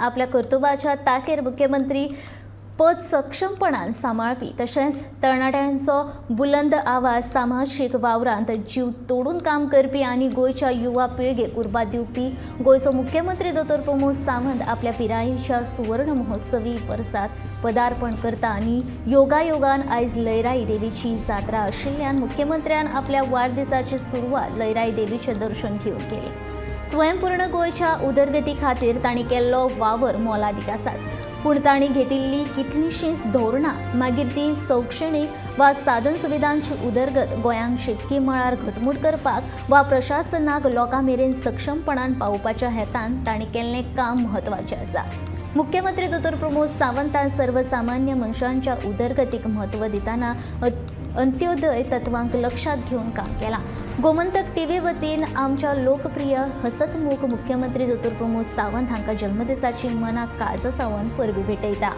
आपल्या कर्तुबाच्या ताकेर मुख्यमंत्री पद सक्षमपणान सांबाळपी तशेंच तरणाट्यांचो बुलंद आवाज, सामाजीक वावरांत जीव तोडून काम करपी आनी गोंयच्या युवा पिळगेक उर्बा दिवपी गोंयचो मुख्यमंत्री दोतोर प्रमोद सावंत आपल्या पिरायेच्या सुवर्ण महोत्सवी वर्सात पदार्पण करता आनी योगायोगान आयज लयराई देवीची जात्रा आशिल्ल्यान मुख्यमंत्र्यान आपल्या वाडदिसाची सुरवात लयराई देवीचें दर्शन घेवन केली. स्वयंपूर्ण गोंयच्या उदरगती खातीर तांणी केल्लो वावर मोलादीक आसाच, पूण तांणी घेतिल्ली कितलींशींच धोरणां, मागीर ती शैक्षणीक वा साधन सुविधांची उदरगत, गोंयांक शेतकी मळार घटमूट करपाक वा प्रशासनाक लोकां मेरेन सक्षमपणान पावोवपाच्या हेतान तांणी केल्लें काम म्हत्वाचें आसा. मुख्यमंत्री दोतोर प्रमोद सावंतान सर्वसामान्य मनशांच्या उदरगतीक म्हत्व दितना अंत्योदय तत्वांक लक्षात घेवन काम केलां. गोमंतक टीव्ही वतीन आमच्या लोकप्रिय हसतमुख मुख्यमंत्री दोतोर प्रमोद सावंत हांकां जल्मदिसाची मनाक काळजा सावन परबीं भेटयता.